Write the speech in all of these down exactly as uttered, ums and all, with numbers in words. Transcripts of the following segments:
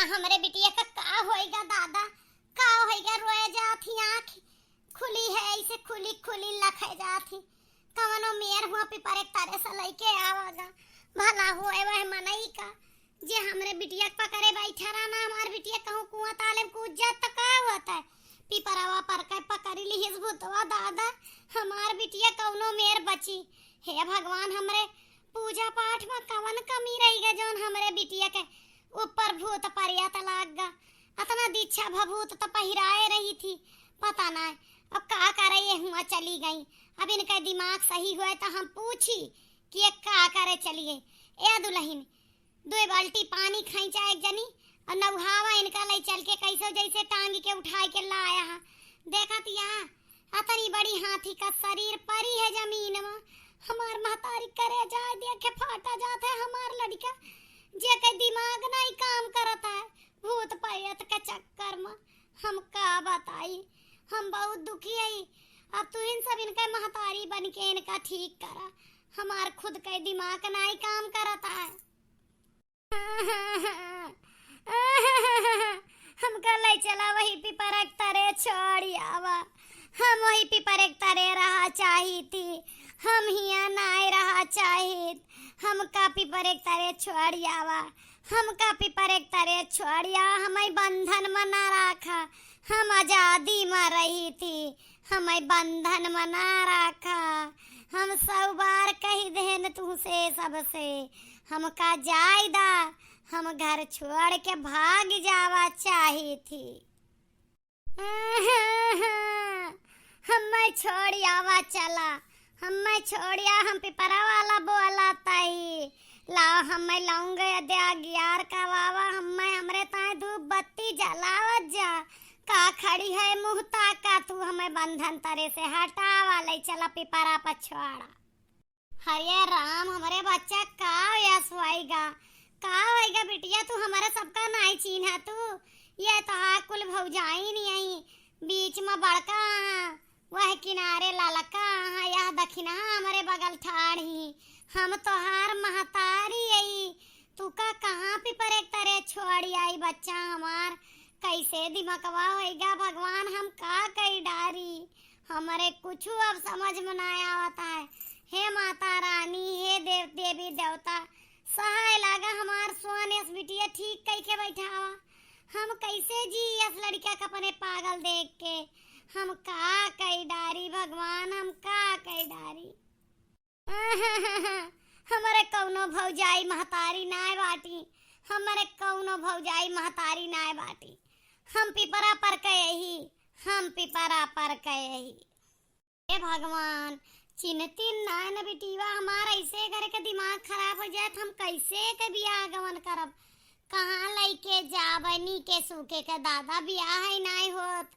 हमरे बिटिया का का होइगा दादा, का होइगा? रोए जात ही, आँख खुली है, ऐसे खुली खुली लखे जात ही। कवनो मेर हुआ पिपरे के तरे से लइके आवागा। भला होए वह मनई का, जे हमरे बिटिया के पकड़े बैठा रहा ना, हमार बिटिया कहूँ कुआं ताले में कूद जात त का होत है? पिपरवा पर के पकड़ी लिहिस भूतवा दादा, हमार बिटिया कवनो मेर बची। हे भगवान, हमरे पूजा पाठ में कवन कमी रहिगा जौन हमरे बिटिया के ऊपर भूत परियत लाग गा? अतना दीक्षा भभूत त पहिराए रही थी, पता ना अब का करे ये हुआ चली गई। अब इनका दिमाग सही हुए त हम पूछी कि ये का करे चली गई। ए दुल्हन, दुइ बाल्टी पानी खींचा एक जनी और नउहावा इनका, लई चल के कैसे जैसे टांगी के उठाए के लाया है। देखत यहाँ अतनी बड़ी हाथी का शरीर परी है जमीन में। हमार महतारी करे जाए देखे फाटा जात है हमार लड़का, जे के दिमाग नहीं काम करत है भूत प्रेत के चक्कर में। हम का बताई, हम बहुत दुखी है। अब तुहिन सब इनके महतारी बन के इनका ठीक करा, हमार खुद के दिमाग नहीं काम करत है। हमका ले चला वही पिपरक तरे छोड़ी आवा। हम वही पिपरक तरे रहा चाहिती। हम हिया नाय रहा चाहित। हमका पिपरक तरे छोड़ी आवा। हमका पिपरक तरे छोड़ी आवा। हमें बंधन में ना रखा। हम आजादी में रही थी। हमें बंधन में ना रखा। हम सौ बार कही देन तुहसे सबसे, हमका जाय दा, हम घर छोड़ के भाग जावा चाहित ही। हमें छोड़ियावा चला, हमें छोड़िया, हम पिपरा वाला बोला ताई। लाओ हमें लौंग अद्या अगियार का वावा, हमें हमरे ताई धूप बत्ती जलावत जा। का खड़ी है मुँह ताका तू, हमें बंधन तरे से हटावा, ले चला पिपरा पछवाड़ा। हरे राम, हमरे बच्चा का यस होइगा, का होइगा बिटिया, तू हमरे सबका नाई चीन्हा तू। ये तो हा कुल भौजाई नहीं आई, बीच में बड़का हाँ, वह किनारे ललका हाँ, यह दखिना हमरे बगल ठाड़ ही। हम तोहार महतारी आई, तू का कहाँ पिपरे तरे छोड़ी आई बच्चा हमार, कैसे दिमकवा होइगा भगवान, हम का कई डारी। हमरे कुछु अब समझ में ना आवत है। हे माता रानी, हे देव, देवी देवता, सहाय लागा हमार सोन यस बिटिया ठीक कई के बैठावा। हम कैसे जी यस लड़का के अपने पागल देख के, हम का कई डारी भगवान, हम का कई डारी। हमरे कौनो भौजाई महतारी नाय बाटी, हमरे कौनो भौजाई महतारी नाय बाटी। हम पिपरा पर के यही, हम पिपरा पर के यही। हे भगवान, चिन्हतिन नाय न बिटिया हमार, ऐसे करके दिमाग खराब हो जाए, हम कैसे के बियाह गवन करब? कहाँ लइके जाब? नीके सूखे के दादा बियाह ही नाय होत।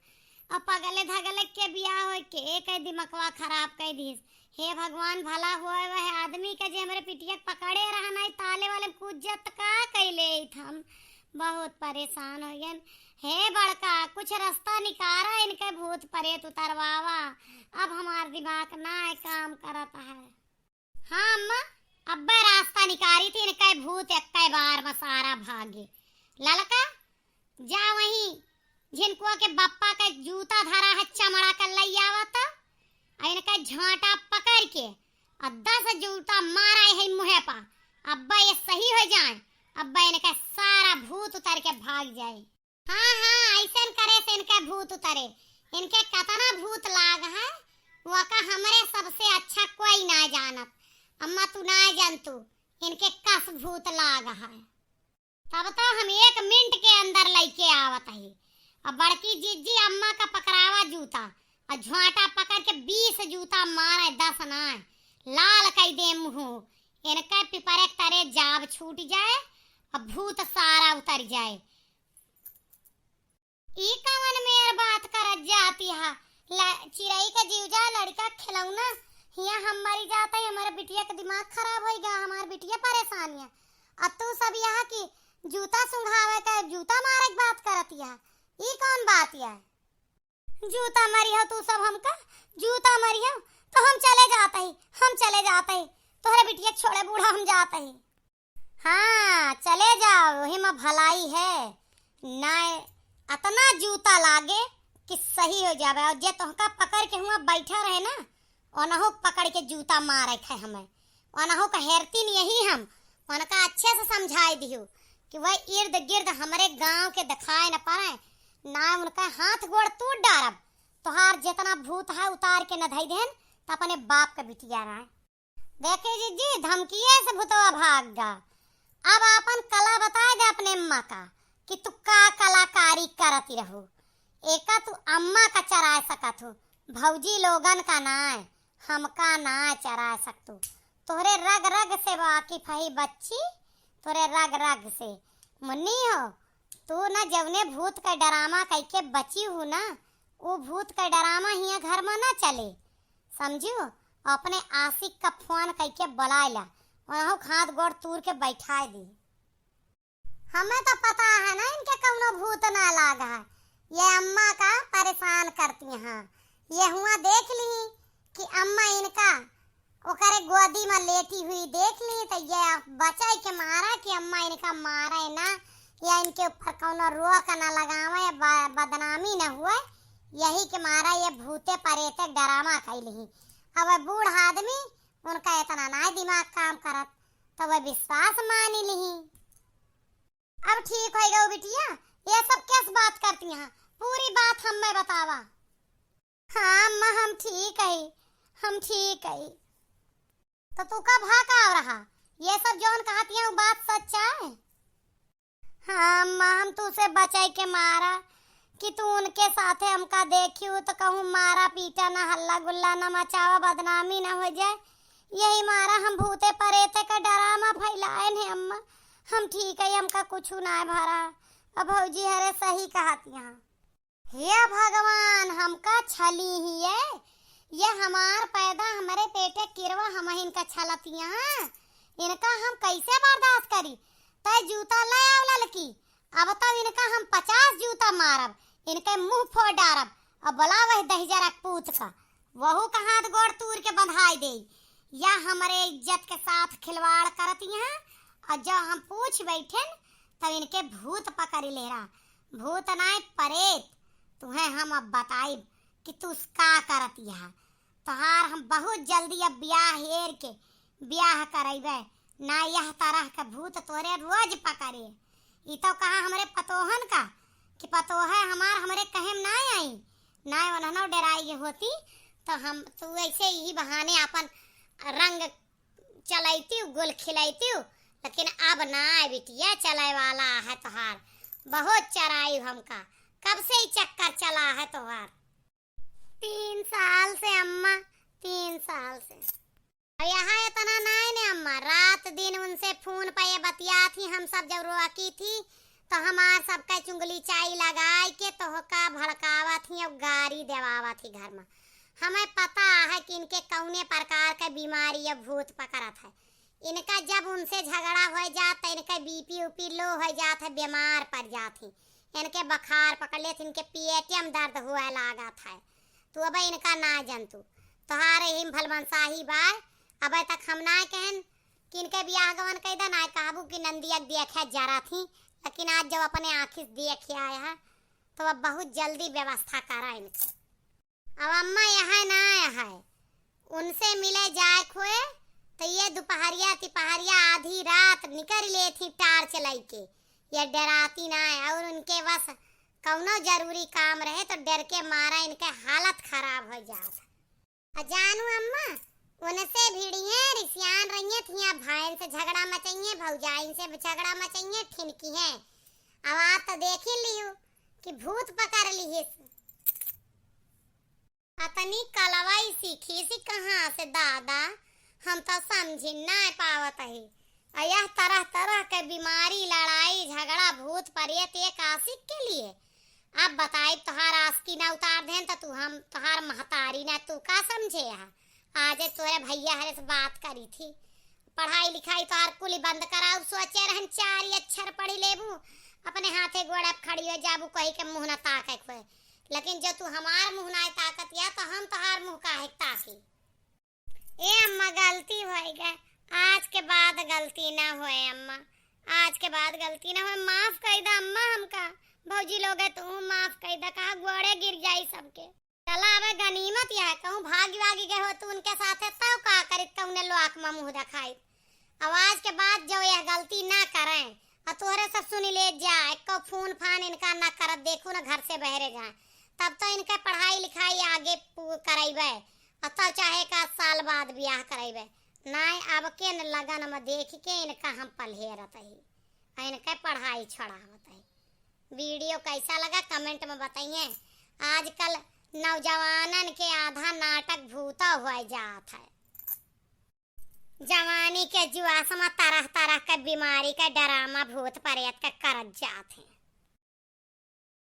अब पगले धगले के बियाह होय के, के दिमकवा खराब कर दिस। हे भगवान, भला होय वह आदमी के जे हमरे पिटिया के पकड़े रहा नाय, ताले वाले में कूद जात का कैले इत हम। बहुत परेशान हो गए। हे बड़का, कुछ रास्ता निकारा, इनके भूत प्रेत उतरवावा। अब हमार दिमाग ना काम करत है। हाँ अम्मा, अब्बे रास्ता निकारित, इनके भूत एक्के बार में सारा भागे। ललका, जा वहीं झिनकुआ के बप्पा के जूता धरा है, चमड़ा के लई आवत, आ इनके झांटा पकड़ के आ दस जूता मारा है मुँहे पा। अब्बे ये सही हो जाए, अब्बे इनके सारा भूत उतर के भाग जाए। हाँ, हाँ, ऐसन करे से इनके भूत उतरे। इनके कतना भूत लाग है, वका हमरे सबसे अच्छा कोई ना जानत। अम्मा, तू ना जानतू, इनके कस भूत लाग है। तब तो हम एक मिनट के अंदर लइके आवत ही। अब बड़की जिज्जी अम्मा का पकड़ावा जूता, और झांटा पकड़ के बीस जूता मारे, दस ना, लाल कई दे मुँह। इनके पिपरे तरे जाब छूट जाए, अब भूत सारा उतर जाए। ई कवन मेर बात करत जाती हा? ल-, चिरई का जीव जा, लड़का खिलौना, हिया हम मरी जात ही, हमरे बिटिया के दिमाग खराब होइगा, हमार बिटिया परेशान है। अब तू सब यहाँ की जूता सुंघावे के, जूता मारे के बात करत या, ई कौन बात या? जूता मरी हो तू सब हमका, जूता मरी हो तो हम चले जात ही, हम चले जात ही, तोहरे बिटिया के छोड़े बूढ़ा हम जात ही। हाँ, चले जाओ, वही में भलाई है। ना अतना जूता लागे कि सही हो जावे। और जे तोहका पकड़ के हुआ बैठा रहे ना, ओनहु पकड़ के जूता मारे खे हमें, ओनहु का हेरती नहीं यही हम। उनका अच्छे से समझाए दियो कि वह इर्द गिर्द हमरे गांव के दिखाए न पाए, ना उनका हाथ गोड़ तोड़ डारब। तोहार जितना भूत है उतार के न धई देन, त अपने बाप के बिटिया रहे। देखे जीजी, धमकिए से भूतवा भाग गा। अब आपन कला बताए दे अपने अम्मा का कि तू का कलाकारी करती रहू। एका तू अम्मा का चराए सकत हो, भौजी लोगन का नाय, हमका नाय चराए सकतू। तोहरे रग रग से वाकिफ हई बच्ची, तोहरे रग रग से। मुन्नी हो, तू ना जवने भूत का डरामा कइके बची हू ना, उ भूत का डरामा हियाँ घर में ना चले, समझू? अपने आशिक का फोन कइके बुलाए ला, वहाँ हाथ गोड़ तूर के बैठाए दी। हमें तो पता है ना इनके कौनो भूत ना लाग है। ये अम्मा का परेशान करती हैं। ये हुआ देख ली कि अम्मा इनका ओकरे गोदी में लेटी हुई देख ली तो ये बचाई के मारा कि अम्मा इनका मारे ना, या इनके ऊपर कौनो रोक ना लगावे, ब-, बदनामी न हुए। यही के मारा ये भूते परेते डरामा कैली। अब बूढ़ आदमी उनका इतना ना दिमाग काम करत, तो वह विश्वास मानी ली। अब ठीक हो गयो बिटिया, ये सब कैस बात करती हैं? पूरी बात हमें बतावा। हाँ अम्मा, हम ठीक है, हम ठीक है। तो तू का भा का हो रहा? ये सब जौन कहती हैं, वो बात सच है? हाँ अम्मा, हम तू से बचाई के मारा कि तू उनके साथे हमका देखियो तो कहूँ मारा पीटा ना, हल्ला गुल्ला ना मचावा, बदनामी ना हो जाए। यही मारा हम भूते परेते का डरामा फैलाए हैं अम्मा। हम ठीक है, हमका कुछ ना भरा। अब भौजी हरे सही कहती हैं। हे भगवान, हमका छली ही ये, ये हमार पैदा हमरे पेटे किरवा हम इनका छलतिया। इनका हम कैसे बर्दाश्त करी? तय जूता ले आव ललकी, अब तो इनका हम पचास जूता मारब, इनके मुंह फोड़ डारब। अब बोला वह दहिजरा पूत का, वहू का हाथ गोड़ तूर के बंधाई दे। या हमरे इज्जत के साथ खिलवाड़ करती हैं, और जब हम पूछ बैठेन, तब इनके भूत पकड़ ले रहा। भूत नाय परेत, तुहें हम अब बताइब कि तू का करती है। तोहार हम बहुत जल्दी अब ब्याह हेर के ब्याह करैबे, ना यह तरह के भूत तोरे रोज पकड़े। ई तो कहा हमरे पतोहन का कि पतोह हमार हमरे कहे में ना आई, ना ओनहनो डराई होती, तो हम तू ऐसे ही बहाने अपन रंग चलैती, गुल खिलैती, लेकिन अब ना बिटिया चले वाला है तोहार। बहुत चराई हमका, कब से ही चक्कर चला है तोहार। तीन साल से अम्मा, तीन साल से। और यहाँ इतना नाय ने अम्मा, रात दिन उनसे फोन पे ये बतियात ही, हम सब जब रोकी थी तो हमार सबका चुंगली चाई लगाई के तोहका भड़कावत ही और गारी देवावत ही घर में। हमें पता है कि इनके कौने प्रकार के बीमारी या भूत पकड़त है। इनका जब उनसे झगड़ा हो जात तो इनका बीपी उपी लो हो जात है, बीमार पड़ जात ही, इनके बुखार पकड़ लेत, इनके पेटिया में दर्द हुए लागत है। तू अब इनका ना जनतू, तोहार यही भलमनसाही बाय। अब तक हम ना कहन कि इनके बियाह गवन कह दे, ना कहबू कि नंदिया के देखे जरा थी, लेकिन आज जब अपने आँखी से देख आया है तो अब बहुत जल्दी व्यवस्था करा इनके। अब अम्मा यहाँ ना है, उनसे मिले जाए खोए तो ये दोपहरिया तिपहरिया आधी रात निकल लेत ही टार्च लइके। ये डराती ना है और उनके बस कौनो जरूरी काम रहे तो डर के मारा इनके हालत खराब हो जात। आ जानू अम्मा, उनसे भिड़िए रिसियान रहिए थिया, भाईन से झगड़ा मचाइए, भौजाइन से झगड़ा मचाइए, ठिनकी है। अब आप तो देख ही लियो कि भूत पकड़ लिहिस। अतनी कलवाई सीखी सी कहाँ से दादा, हम तो समझी ना पावत ही। आ यह तरह तरह के बीमारी, लड़ाई, झगड़ा, भूत, प्रेत एक आशिक के लिए। अब बताई तोहार आशिकी ना उतार देन तो तू हम तोहार महतारी ना, तू का समझे हा? आजे तोरे भैया हरे से बात करी थी, पढ़ाई लिखाई तोहार कुली बंद कराऊ, सोचे रहन चार अक्षर पढ़ी लेबू, अपने हाथे गोड़े पे खड़ी हो जाबू, कही के मुँह ना ताके खोए। लेकिन जो तू हमार मुँह ना ताकत या तो हम तोहार मुँह काहे ताकी? ए अम्मा, गलती होई गए, आज के बाद गलती ना होए अम्मा, आज के बाद गलती ना होए, माफ कर दे अम्मा हमका, लोगे तू माफ कइ द, कहा गोड़े गिर जाई सबके। चला, अबे गनीमत यह कहूँ भागी वागी गए हो तू उनके साथे, तब का करित, कौने लोक में मुँह देखाई। अब आज के बाद जो यह गलती ना करें, और तोहरे सब सुनी ले जा, एको फोन फान इनका ना करत देखू ना घर से बहरे जाए, तब तो इनके पढ़ाई लिखाई आगे पू-, करैबे, और तब चाहे का साल बाद बियाह करैबे। नाय, अब के न लगन में देख के इनका हम पल्हेरत ही, और इनके पढ़ाई छोड़ावत ही। वीडियो कैसा लगा comment में बताइए। आजकल नौजवानन के आधा नाटक भूता हुआ जात है। जवानी के जुआस में तरह तरह के बीमारी के ड्रामा भूत प्रेत के करत जात हैं।